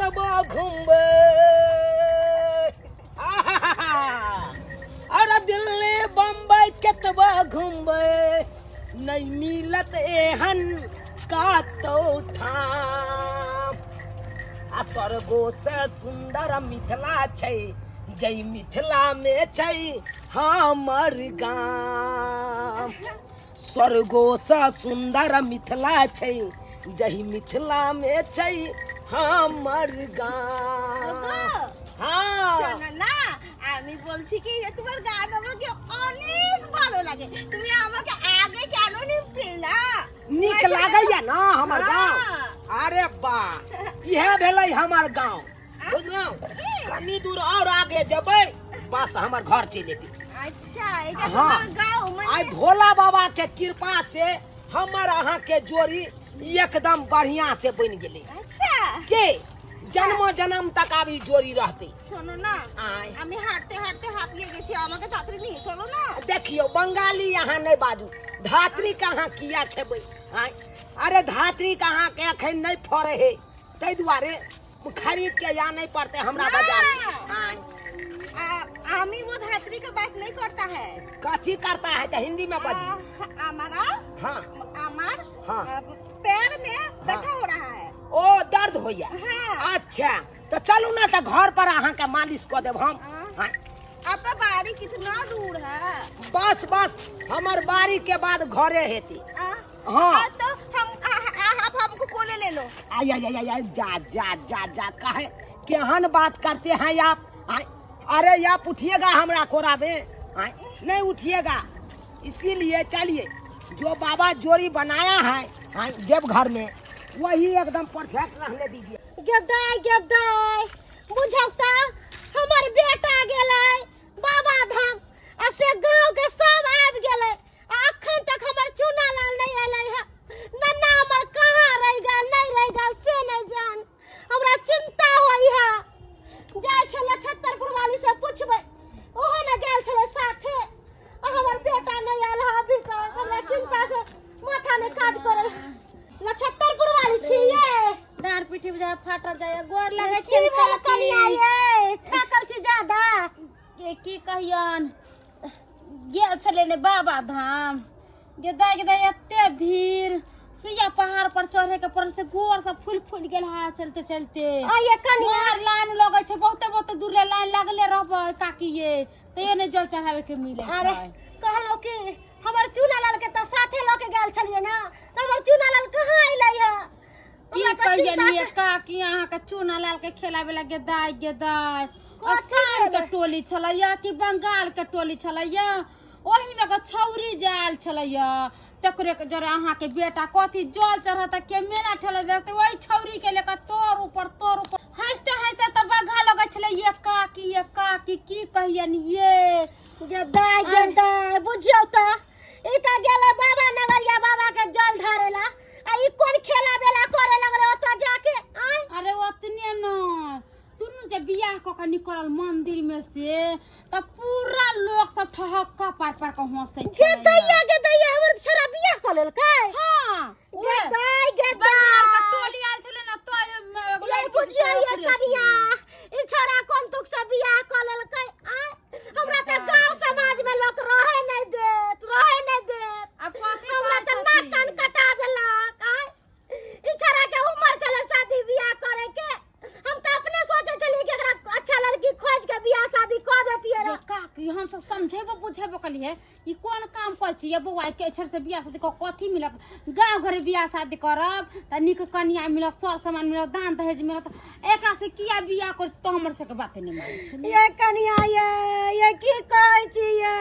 केतबो घुमबै। आहाहा! अरे दिल्ली बम्बई केतबो घुमबै, नहीं मिलत एहन कतौ ठाम। आ स्वर्गो से सुंदर मिथिला छै, जै मिथिला में छै हमर गाम। स्वर्गो से सुंदर मिथिला छै, जही मिथिला में छै हमर गाम। হ্যাঁ, শোনো না, আমি বলছি কি যে তোমার গান আমাকে অনেক ভালো লাগে। তুমি আমাকে আগে কেন নি পেলা? नीक लागैया ना हमर गाँव? हाँ। अरे बा, इहे भेलै हमर गाँव, बुझलहुँ? कनी दूर और आगे जेबै, बस हमर घर चलि एतै। আচ্ছা, এটা हाँ। তোমার গাঁव आइ মানে? भोला बाबा के कृपा से हमर अहाँ के जोड़ी एकदम बढ़िया से बनि गेलै। আচ্ছা। के जन्मो जन्म तक आब ई जोड़ी रहतै। শোনো না, आय। আমি হাঁটতে হাঁটতে হাঁপিয়ে গেছি, আমাকে তাড়াতাড়ি নিয়ে চলো না। देखियौ, बंगाली अहाँ नहि बाजू। धात्री के अहाँ किया खेबै? आँय, अरे धात्री के अहाँके एखन नहि फड़ै है, ताहि दुआरे खरीद के या नहि पड़तै हमरा बाजार। आँय। আমি वो धात्री का बात नहीं करता है। कथी करता है? तो हिंदी में बाजू। हमारा हाँ। हमार हाँ। पैर में व्यथा हो रहा है। ओ, दर्द होइया? हाँ। अच्छा, तो चलू ना तऽ घर पर अहाँके मालिश कऽ देब हम। हाँ। हाँ। आपका बाड़ी कितना दूर है? बस बस, हमर बाड़ी के बाद घरे हेती। हाँ। तो हम आप हमको कोले ले लो। आई आई आई आई, जा जा जा जा, काहे केहन बात करते हैं आप? आय, अरे आप उठिएगा हमरा कोरा में? आय, नहीं उठिएगा, इसीलिए चलिए, जो बाबा जोड़ी बनाया है, आय, देवघर में, वही एकदम परफेक्ट रहने दीजिए। गेदाय गेदाय, बुझौ त हमर बेटा गेलै बाबा धाम आ से गांव के सब आबि गेलै आ अखन तक हमर चूना लाल नहीं एलै है। नन्ना हमर कहाँ रहि गेल, नहीं रहि गेल से नहीं जान, हमरा चिंता होइ है। जाइ छलै छत्तरपुर वाली से पुछबै, ओहो ने गेल छलै साथे आ हमर बेटा नहीं आयल है अभी तक। हमरा चिंता से माथा नहीं काज करे। लछत्तरपुर वाली छियै? डाँर पीठी बुझा फाटल जाइए, गोर लगै की छै। भेल कनिया ये, थाकल छी ज्यादा? के की कहियन, गेल छलै ने बाबा धाम, गे दाइ गे दाइ, एते भीड़, सुइया पहाड़ पर चढ़े के पड़ल से गोर सब फूल फूल गेल है चलते चलते। आ ये कनिया, मार लाइन लगै छै बहुते बहुते दूर ले, लाइन लागले रहबै काकी ये, तैयो ने जल चढ़ावे के मिले अरे छै। कहलहुँ कि हमर चूना लाल के तऽ साथे लऽ के गेल छलियै ने, तऽ हमर चूना लाल कहाँ अयलै है? की हमरा तऽ कहियन चिंता ये से काकी, अहाँके चूना लाल के खेलावे लगे दाइ गे दाइ, कथी असम के भेलै? टोली छलैया कि बंगाल के टोली छलैया, ओही में एगो छौरी जायल छलैया, तकरे के जरे अहाँके बेटा कथी जल चढ़त के मेला ठेला देखते, ओही छौरी के लेकर तोर ऊपर तोर ऊपर हंसते हंसते तऽ बघा लगै छलै। ये काकी, ये काकी, की कहियन ये। गे दाइ गे दाइ, बुझियौ तऽ ई तऽ गेलै बाबा नगरिया बाबा के जल ढारेला आ ई कोन खेला बेला करे लगलै ओतऽ जाके? आँय। अरे ओतने न, दुनू जे बियाह कऽ के निकलल मंदिर में से तऽ पूरा लोक सब ठहक्का पार पार के हंसै गे छलैया। दैया गे दैया, हमर छोरा बियाह कऽ लेलकै? हाँ, गे उहे दाइ गे बंगाल के दाइ, टोली आयल छलै ने, तो एगो ये लड़की बुझियौ ये बेचारा कनिया, ई छोरा कोन तुक से बियाह कऽ लेलकै? आँय, हमरा तऽ गांव समाज में लोक रहे नहीं देत, रहे नहीं देत। आब कथी हमरा कहै तऽ नाक छथिन? कान कटा देलक। आँय, ई छोरा के उम्र चले शादी बियाह करे के, हम तऽ अपने सोचे छलियै कि एकरा अच्छा लड़की खोज के बियाह शादी कऽ देतियै जे रह। काकी, हम सब समझेबो बुझेबो कलिए, ई कोन काम करै छी ये बौआ, के छड़ से बियाह शादी कऽ कथी मिलत? गाँव घर बियाह शादी करब तऽ नीक कनिया मिलत, सर सामान मिलत, दान दहेज मिलत, एकरा से किया बियाह कर? तो हमर सबके बात नहीं मानै छै। ये कनिया ये की कहै छी ये?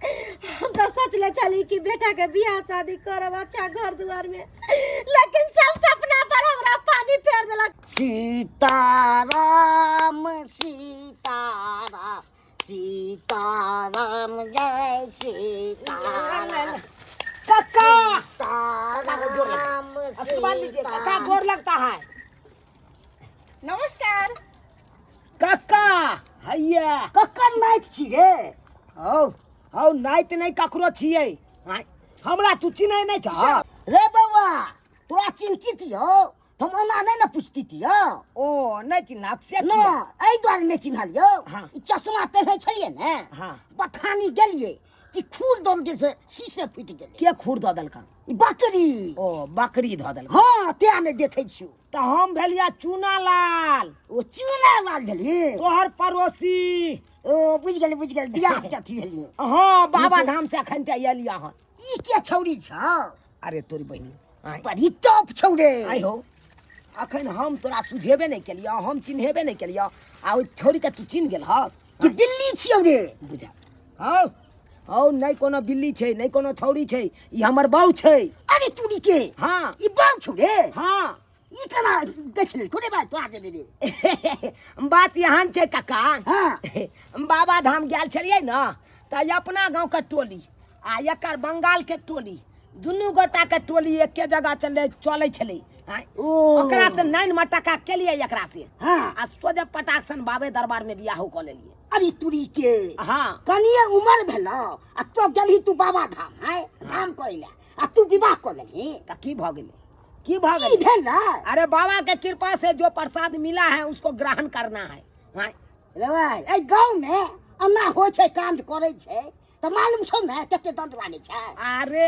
हम तऽ सोचले छली कि बेटा के बियाह शादी करब अच्छा घर दुआर में, लेकिन सब सपना पर हमरा पानी फेर देलक। सीताराम सीताराम सीताराम जय सीताराम। कक्का, सीताराम आशीर्वाद लीजिए कक्का। सीताराम। गोर लगता है। नमस्कार कक्का, हैया। कक्कर नाइत छी रे? हौ हौ, नाइत नहि ककरो छियै। आँय, हमरा तू चिन्है नहि छह? रे बौआ, तोरा चिन्तित यौ, हम ओना नहि ने पूछती तियो। ओ नहि चिन्हब से ना किया? एहि दुआरे नहि चिन्हलियौ। हाँ। ई चश्मा पहिने छलियै ने। हाँ। बथानी गेलियै कि खूर दल गेल से शीशे फूटि गेलै। के खूर दऽ देलका? ई बकरी। ओ बकरी धऽ देलका। हाँ, तें नहि देखै छियौ। तऽ हम भेलिया चूना लाल। ओ चूना लाल भेली? तोहर पड़ोसी। ओ बुझि गेलै, बुझि गेलै, दिया के अथी भेलियै। हाँ, बाबा धाम से अखन तऽ एलिया हन। ई के छौरी छौ? अरे तोरी बहिनी, आँय। बड़ी टॉप छौ रे। आइ हो, अखन हम तोरा सुझेबे नहि केलियौ, हम चिन्हेबे नहि केलियौ, आ ओहि छौरीके तू चिन्ह गेल हँ? कि बिल्ली छियौ रे? बुझा हौ हौ, नहि कोनो बिल्ली छै, नहि कोनो छौरी छै, ई हमर बाउ छै। अरे तूरी के। हाँ। ई बाउ छौ रे? हाँ। ई केना देख लेलको रे भाई तोरा जे रे? बात एहन छै काका। हाँ। बाबा धाम गेल छलियै ने तऽ अपना गाँवके टोली आ एकर बंगालके टोली, दुनू गोटाके टोली एके जगह चलै चलै छलै। आँय, ओ। ओकरा से नाइन में टका केलियै एकरा से। हाँ। आ सोझे पटाक सन बाबे दरबार में बियाहो कऽ लेलियै। अरे तुरी के। हाँ। कनिए उमर भेलो आ तब गेलही तू बाबा धाम है धाम करै लए आ तू विवाह कऽ लेलही। तऽ की भऽ गेलै, की भऽ की गेलै? भेल? अरे बाबा के कृपा से जो प्रसाद मिला है उसको ग्रहण करना है। हाँ। रे भाई, एहि गाँव में एना होइ छै, कांड करै छै तऽ मालूम छौ ने कते दंड लागै छै? अरे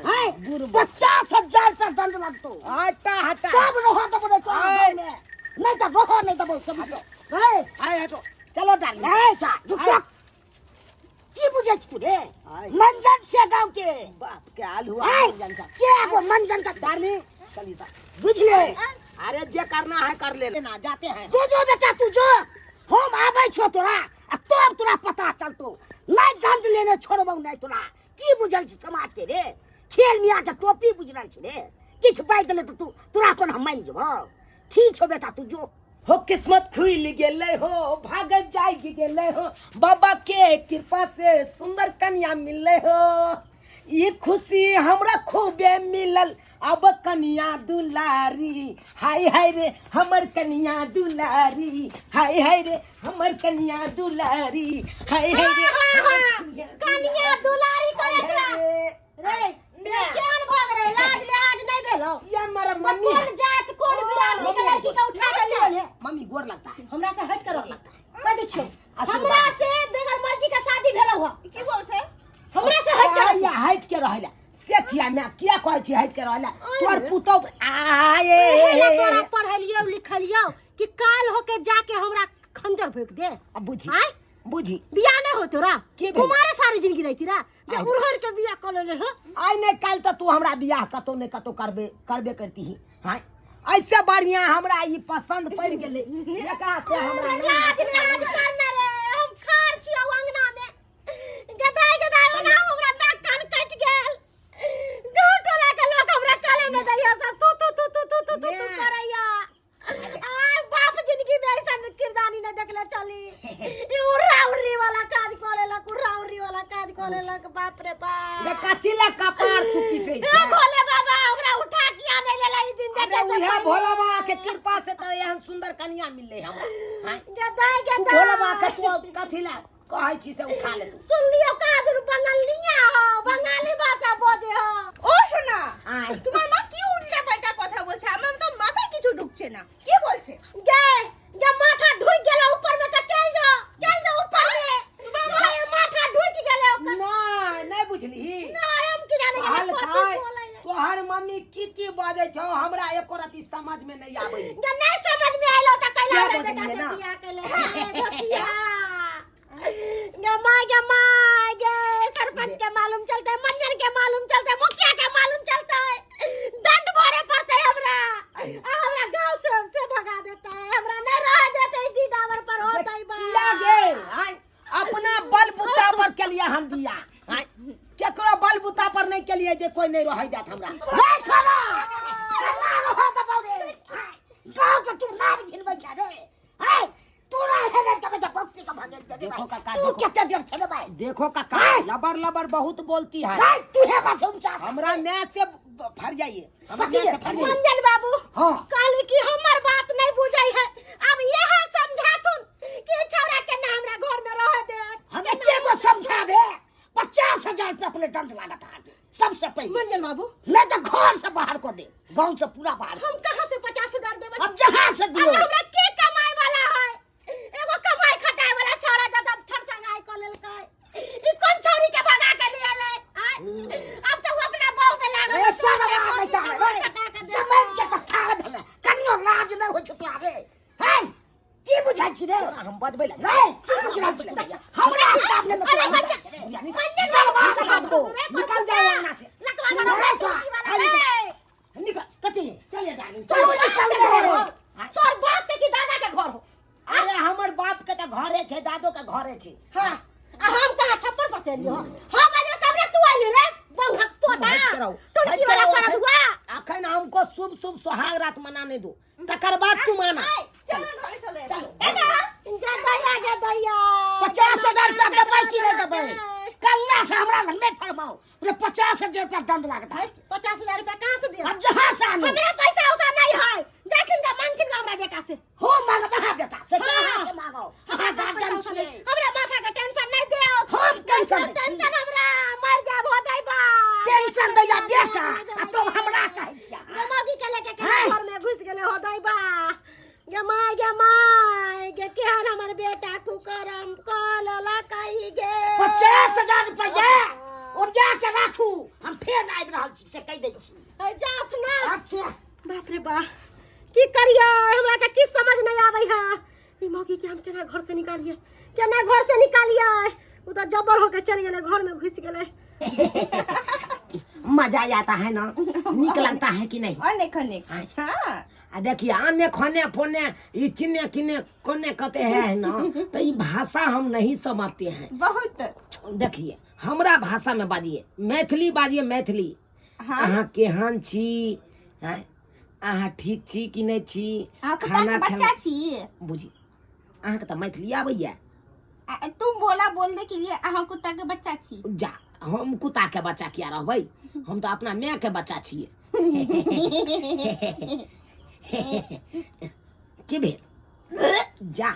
हैं? बुढ़ 50,000 रुपया दंड लगतौ। हटा हटा। तब रह देबो रे तोरा आय। गाँव में, नहीं तऽ रह नहीं देबो समझो। हैं? आय हटो, चलो डार्लिंग। नहीं जा, रुक आय। रुक। की बुझै छी तू रे? आय। मंजन से गाँव के। बाप के हाल हुआ। आय, मंजन का। के आगो मंजन का? डार्लिंग चलिए ता। बुझले? अरे जे करना है कर लेना, जाते हैं। जो जो बेटा तू जो, हम आबै छो तोरा आ तब तोरा पता चलतो। नहीं दंड लेने छोड़बौ नहीं तोरा। की बुझल छी समाज के रे? खेल मियाँ के टोपी बुझल छी रे? किछु बाजि देले तऽ तू तोरा कोन हम मानि जेबौ? ठीक छौ बेटा, तू जो। हो किस्मत खुल गेलै हो, भाग जाग गेलै हो, बाबा के कृपा से सुंदर कन्या मिललै हो। ई खुशी हमरा खूबे मिलल, अब कन्या दुलारी, हाय हाय रे हमर कन्या दुलारी, हाय हाय रे हमर कन्या दुलारी, हाय हाय रे हमर कन्या। कनिया दुलारी करैत हाय रह हाय रे। रे केहन भऽ गेलै, लाज लिहाज नहि भेलौ? ये मेरा मम्मी कोन है। जात कोन बिरादरी के लड़की के उठा के लियल है? मम्मी गोर लगता है। हमरा से हट कर लगता है, कह दै छियौ। आशीर्वाद। हमरा से बगैर मर्जी के शादी भेलौ ह। की बोल छै? हमरा से हट कर। या हट के रहला से किया मैं किया कहै छी हट के रहला? तोर पुतौ आए। एहे तोरा पढ़लियौ लिखलियौ कि काल होके जाके हमरा खंजर भोंक दे। अब बुझी। आँय? बुझी। बियाह नहीं होतो रा? की भेल? कुमारे सारी जिंदगी रहती रा जे आइ। उड़हर के बियाह कऽ लेले हँ। आइ नहीं काल तो तू हमरा बियाह कतौ नहीं कतौ करबे करबे करती ही। हाँ, ऐसे बढ़िया हमरा ई पसंद पड़ गेलै, एकरा से हमरा नहीं। लाज लाज करना रे, हम खार छियौ अंगना में गदाय गदाय ओना हमरा नाक कान कटि गेल। गाँव टोला के लोग हमरा चले नहीं दैया, सब तू तू तू तू तू तू तू तू ने। करैया। आय बाप जिंदगी में ऐसा किरदानी नहीं देखले चली। ई उर्रा उर्री वाला काज कऽ लेलक, उर्रा उर्री वाला काज कऽ लेलक, बाप रे बाप। रे कथी ला कपार तू पीटै हे छै? भोले बाबा, हमरा उठा किया नहीं लेला ई दिन अरे देखे से उहे पहिले? भोला बाबा के कृपा से तो एहन सुंदर कन्या मिललै हमरा। हाँ? गदाय तू गदाय। भोला बाबा के तू अब कथी ला कहै छी से उठा ले तू। सुन लियो का दुनू बंगालिया हो, बंगाली भाषा बजे हो। ও সোনা, আয়। তোমার মা কি উল্টা পাল্টা কথা বলছে? আমার তো মাথায় কিছু ঢুকছে না, কি বলছে? गे गे माथा ढुक गेल ऊपर में त चल जो, चल जो ऊपर में। तुम्हारे माथा ढुक गेल ओकर। नहीं नहीं बुझली। नहीं, हम की जाने गेल कहलकै, कथी बोलै है। तोहर मम्मी की की बाजै छौ हमरा एको रति समझ में नहीं आबै। गे नहीं समझ में आइलो त कैला क्या हमरा बजलियै बेटा से ना? बियाह केले? धोतिया गे my, गे my, गे सरपंच के मालूम चलते, मंजन के मालूम चलते, मुखिया के मालूम चलते, दंड भरे पड़ते हमरा आ हमरा गांव से भगा देते, हमरा नहीं रह देते ई डावर पर होते बा। किया गे? आय, अपना बल बुता पर केलिए हम बियाह। आय, केकरो बल बुता पर नहीं केलिए जे कोई नहीं रहै देत हमरा। रे छोड़ा, केना रह देबौ रे? गाँव के तू नाम घिनबै छै रे? हैं? तोरा हेरे के बेटा भक्ति के भगेल दे रे देखो भाई। काका, तू देखो। कते देर छले भाई? देखो काका, हैं? लबर लबर बहुत बोलती है। नहीं, तू हे बात 49। हमरा न्याय से फर जाइए, हमरा कथी न्याय है? से फर जाइए। मंजन बाबू, हाँ। कहली कि हमर बात नहीं बुझै है, अब यह समझाथुन कि छौड़ा के ना हमरा घर में रह दे। हमें के को समझाबे? 50,000 रुपया पहले दंड लागत अहाँके सबसे पहले। मंजन बाबू, नहीं तो घर से बाहर कर दे, गांव से पूरा बाहर। हम कहाँ से 50,000 देबै? अब से दियो अरे हमरा के कमाए वाला है एगो कमाए खटाए वाला छौड़ा जब ठरसंगाई क लेलकै ई कोन छौरी के भगा के ले आले आय अब तो उ अपना बहू में लागल रे है, सरवा तोरा बेटा के रे खटा के दे। जमीन के तऽ ठाढ़ भेलै कनियो लाज नहि होइ छौ तोरा रे है की बुझै छी रे हम बजबै लए रे की बुझ रहल छी तू? हमरा सामने में अरे तोरा बंजर यानी बंजर निकल बात दो निकल जाओ अंगना से लकवा धरा रे टोपी वाला अरे रे निकल कथी चलिए डार्लिंग तू निकल रे तोर बाप के की दादा के घर हो अरे हमर बाप के तऽ घरे छै दादो के घरे छै हाँ आ हम कहाँ छप्पर पर से एलियो हम एलियो तब रे तू आइली रे बंघक पोता हट कराओ, टुनकी हट वाला कराओ, सारा हट। दुआ अखन हमको शुभ शुभ सोहाग रात मनाने दो तकर बाद तुम आना चलो घरे चलो चलो टाटा गे दैया गे दैया 50,000 रुपया देबै कि नहि देबै कल्ला से हमरा लग नहि फरमाओ रे 50,000 रुपया दंड लागत है 50,000 रुपया कहाँ से दिया अब जहाँ से आनू हमरा पैसा उसा नहीं है जाथिन का मांगथिन का हमरा बेटा से हो मांगब अहाँ बेटा से हाँ। कहाँ से मांगो अहाँ गार्जियन पैसा उसा छियै नहीं। हमरा माथा के टेंशन नहीं दियो हम टेंशन दै छी। टेंशन हमरा मर जाब हो दैबा टेंशन दैया बेटा आ तुम हमरा कहै छियै गे मौगी के लेके के हैं? घर में घुस गेले हो दैबा गे माय गे माय गे केहन हमर बेटा कुकरम क लेला कही गे 50,000 रुपया ओरिया के राखू हम फेर आबि रहल छी से कहि दै छी ए, जात ना अच्छा बाप रे बा की करिए हमरा के की समझ नहीं आबै है ई मौगी के हम केना घर से निकालिए केना घर से निकालिए उ तो जबर होके चल गेले घर में घुस गेले मजा आता है ना निक लगता है कि नहीं अनेक अनेक हाँ आ देखिए आने खाने फोने ये चिन्ने किन्ने कोने कहते हैं ना तो ये भाषा हम नहीं समझते हैं बहुत देखिए हमरा भाषा में बाजिए मैथिली बाजिए मैथिली हाँ अहाँ केहन छी हैं अहाँ ठीक छी कि नहि छी अहाँ कुत्ता के बच्चा खेलहुँ? छी बुझी अहाँके तऽ मैथिली आबैया तुम बोला बोल दे के लिए अहाँ कुत्ता के बच्चा छी जा हम कुत्ता के बच्चा किया रहबै हम तऽ अपना माय के बच्चा छियै की भेल जा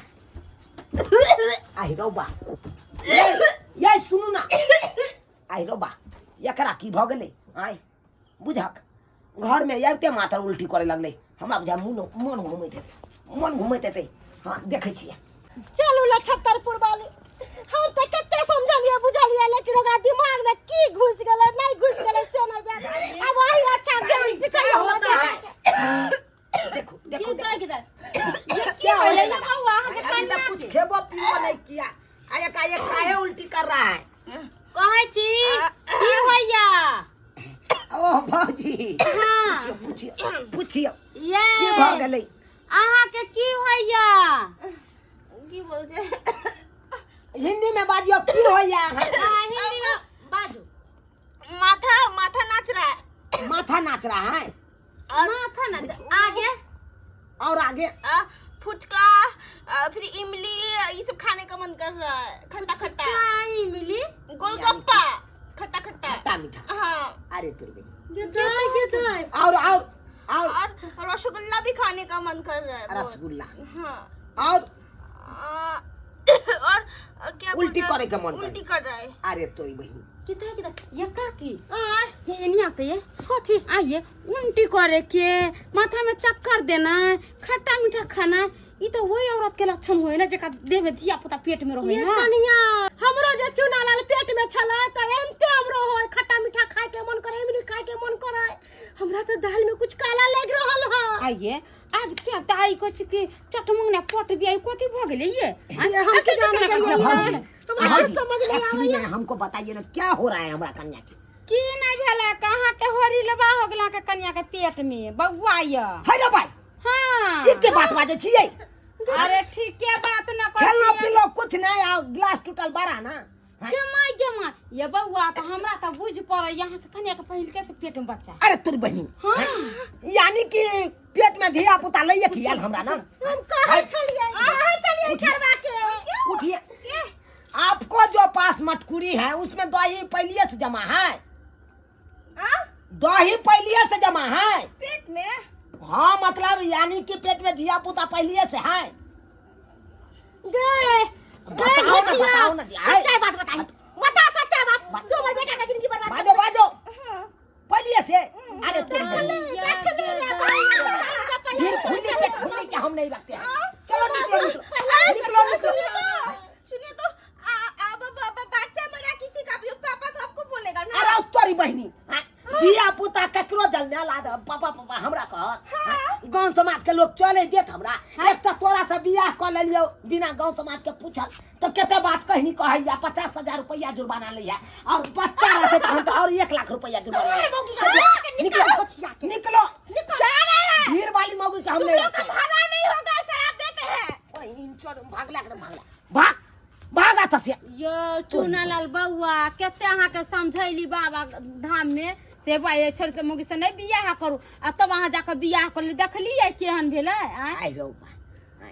आहि रौ बा ये सुनू ना आहि रौ बा एकरा की भऽ गेलै आँय बुझक घरमे आबिते मात्र उल्टी करे लगलै हमरा बुझा मन मन घुमैत हेतै मन घुमैत हेतै हँ देखै छियै चलू लछत्तरपुर वाली हम तऽ कते समझलियै बुझलियै लेकिन ओकरा दिमाग में की घुस गेलै नहीं घुस गेलै से नहीं जाने अब वही अच्छा ज्ञान क्या सिखैयौ होता है देखो देखो की देखो दाइ दाइ क्या होले होने ये लगा? बउआ अहाँके अभी तक कनिया कुछ के? खेबो पीबो नहीं किया आ एकाएक काहे उल्टी कर रहा है कहै छी की होइया ओ भौजी हाँ। पूछियो पूछियो पूछियो ये की भऽ गेलै अहाँके की होइया की बोलছে हिंदी में बाजियो की होइया अहाँ हाँ, हिंदी में बाजू माथा माथा नाच रहा है माथा नाच रहा है माथा ना आगे और आगे फुचका फिर इमली ये सब खाने का मन कर रहा है खट्टा खट्टा काई मिली गोलगप्पा खट्टा खट्टा खट्टा मीठा हाँ अरे तुर गई गे और और और और रसगुल्ला भी खाने का मन कर रहा है बहुत। रसगुल्ला हाँ और और क्या उल्टी बोलते हैं? करे के मन करे। उल्टी कर रहा है अरे तोरी बहिन कितना कितना ये काकी ये एनी आते ये कथी आइए उल्टी करे के माथा में चक्कर देना खट्टा मीठा खाना ई तो वही औरत के लक्षण होय ना जेका देह में धिया पुता पेट में रहे ये ना कनिया हमरो जे चूना लाल पेट में छलै त एनते हमरो होय खट्टा मीठा खाय के मन करे इमली खाय के मन करे हमरा त दाल में कुछ काला लग रहल है आइए आब क्या दाई कछ के चटमंगना पट बिया कथी भ गेलै ये ये हम के जाने गेलियै भौजी, हमरा भौजी, समझ नहीं एक्चुअली आबैया में हमको बताइए ना क्या हो रहा है हमरा कन्या के की नहीं भेलै कहाँ के होरी लेबा हो गेला के कन्या के पेट में बौआ ये है रे भाई हाँ ई के बात बाजे छियै अरे ठीके बात न कर खेलो पिलो कुछ नहीं आ गिलास टूटल बड़ा ना हैं? के माय के माय ये बौआ तो हमरा तो बुझ पड़े यहाँ के कन्या के पहिल के से पेट में बच्चा अरे तोर बहिन हाँ यानी कि पेट में धिया पुता लइए खियाल हमरा ना हम कहै छलियै कहै छलियै चरवा के उठिए आपको जो पास मटकुरी है उसमें दही पहले से जमा है दही पहले से जमा है पेट में हाँ मतलब यानी कि पेट में धिया पुता पहले से है गए गए बताओ ना, घचिया बताओ ना जी, आए। सच्चाई बात बताई बता सच्चाई बात तू हमर बेटा के जिंदगी बर्बाद बाजो बाजो पहले से अरे तोर देख ले बहिन देख ले रे भाई फिर खुली पे खुली के हम नहीं नहीं रखते हैं। चलो निकलो निकलो निकलो निकलो। सुनिए तो, सुनिए तो, बच्चा मरा किसी का भी, पापा तो आपको बोलेगा ना। अरे तोरी बहिनी, हाँ, धिया पुता ककरो जल ला दे, पापा पापा हमरा कह। गांव समाज के लोग चले देत हमरा। एक तो तोरा से बियाह कऽ लेलियौ बिना गांव समाज के पूछल, तो कते बात कहनी कहैया, 50,000 रुपया जुर्माना लैया, और बच्चा रहते तहन तो और 1 लाख रुपया जुर्माना। निकलो निकलो, जा रहे हैं। भीड़ वाली मौगी के हम तुम नहीं लोग का रखते। भला नहीं होगा, शराब देते हैं। ओए, इंचो भागला के भागला, भाग भाग आता से। यो चुनालाल बौआ, कते अहाँके समझैली बाबा धाम में से भाई छोड़ के मौगी से नहीं बियाह करू, आ तब अहाँ जाके बियाह करली, देखलियै केहन भेलै? आँय? आइ रौ बा।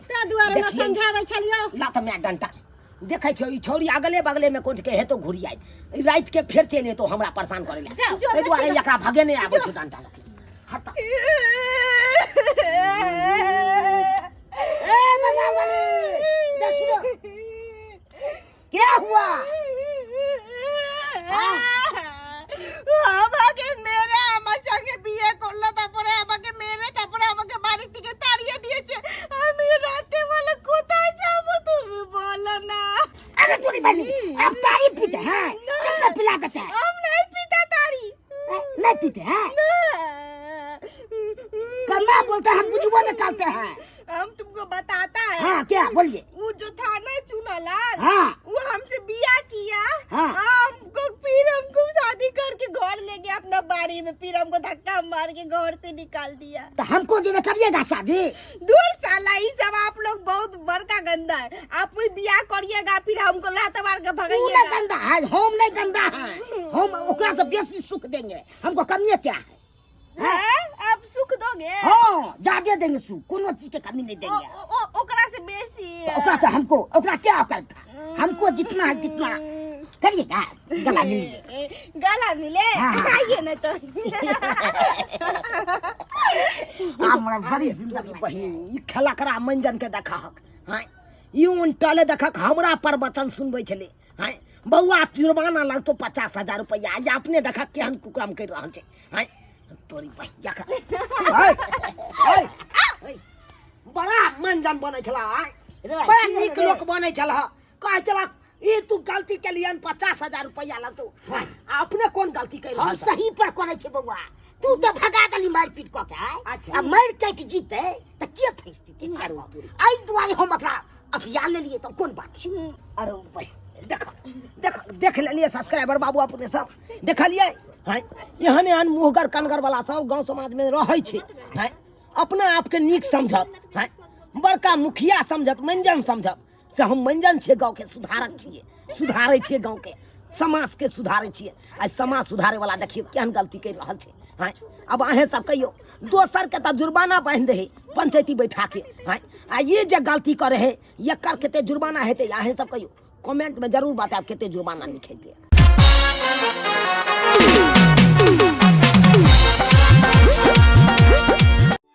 ताहि दुआरे ने देखियै। समझाबै छलियौ। लात में डंटा देखै छौ, ई छौरी अगले बगले में कोठ के हेतो घुरी आई, ई राति के फेर चलि एतो हमरा परेशान करे ला। जाओ। एहि दुआरे एकरा भगे नहि आबै छौ डंटा लऽ के। हट। ए बंगाल वाले, इधर सुनो, क्या हुआ? আমাকে মেরে আমার সঙ্গে বিয়ে করলো, তারপরে আমাকে মেরে তারপরে আমাকে বাড়ি থেকে তাড়িয়ে দিয়েছে। আমি রাতে বেলা কোথায় যাবো তুমি বলো না। अरे तोरी बहनी, अब तारी पीते हैं? चल ना पिला देते हैं। हम नहीं पीता तारी। हैं? नहीं पीते हैं? ना। करना बोलते हैं, हम कुछ वो निकालते हैं। हम तुमको बताता है। हाँ क्या बोलिए। वो जो था ना चूनालाल, हाँ। वो हमसे बिया किया। हाँ। हमको फिर हमको शादी करके घर ले गया अपना बाड़ी में, फिर हमको धक्का मार के घर से निकाल दिया। तो हमको जो करिएगा शादी? दूर साला, ये सब आप लोग बहुत बड़का गंदा है। आप कोई बिया करिएगा फिर हमको लात मार के तू ना भगाइएगा। गंदा है, हम नहीं गंदा है, हम ओकरा से बेसी सुख देंगे, हमको कमी क्या है? हैं? आप सुख दोगे? हाँ, ज्यादा देंगे सुख, कोनो चीज के कमी नहीं देंगे। ओकरा से बेसी। तो ओकरा से हमको ओकरा क्या औकात था, हमको जितना है तितना करिएगा। गला मिलिए। गला मिले? हाँ। आइए ना तो। हमरा बड़ी सुंदर बहिनी, ई खेलकरा मंजन के देखहक, हाँ, ई उनटले देखक हमरा पर वचन सुनबै छलै, हाँ, बौआ जुर्माना लगतो 50,000 रुपया, या अपने देखक केहन कुकरम करि रहल छै, हाँ, तोरी बहिया का। हाय, बड़ा मंजन बनै छला, आय, बड़ा नीक लोक बनै छला, कहै छला ई तू गलती केलियन 50,000 रुपया लगतो, आ अपने कोन गलती करि हम रहल छह? सही पर करै छै बौआ, तू तऽ भगा देली मारि पीट कऽ के, आय। अच्छा। आ मारि काटि जीतै तऽ के फँसतै? एहि दुआरे हम एकरा अभियान लेलियै, तऽ कोन बात छै? अरे भाई, देख देख देख लेलियै सब्सक्राइबर बाबू, अपने सब देखलियै, हैं, एहन एहन मुँहगर कनगर वाला सब गाँव समाज में रहै छै, हैं, अपना आपके नीक समझत, हैं, बड़का मुखिया समझत, मंजन समझत, से हम मंजन छियै, गाँवके सुधारक छियै, सुधारै छियै गाँवके समाजके सुधारै छियै। आइ समाज सुधारै वाला देखियौ केहन गलती करि रहल छै, हैं। अब अहें सब कहियौ, दोसरके तऽ जुर्माना बान्हि दै है पंचायती बैठा के, हैं, आ ई जे गलती करै है एकर कते जुर्माना हेतै? अहें सब कहियौ, कमेंट में जरूर बतायब कते जुर्माना लिखेतै।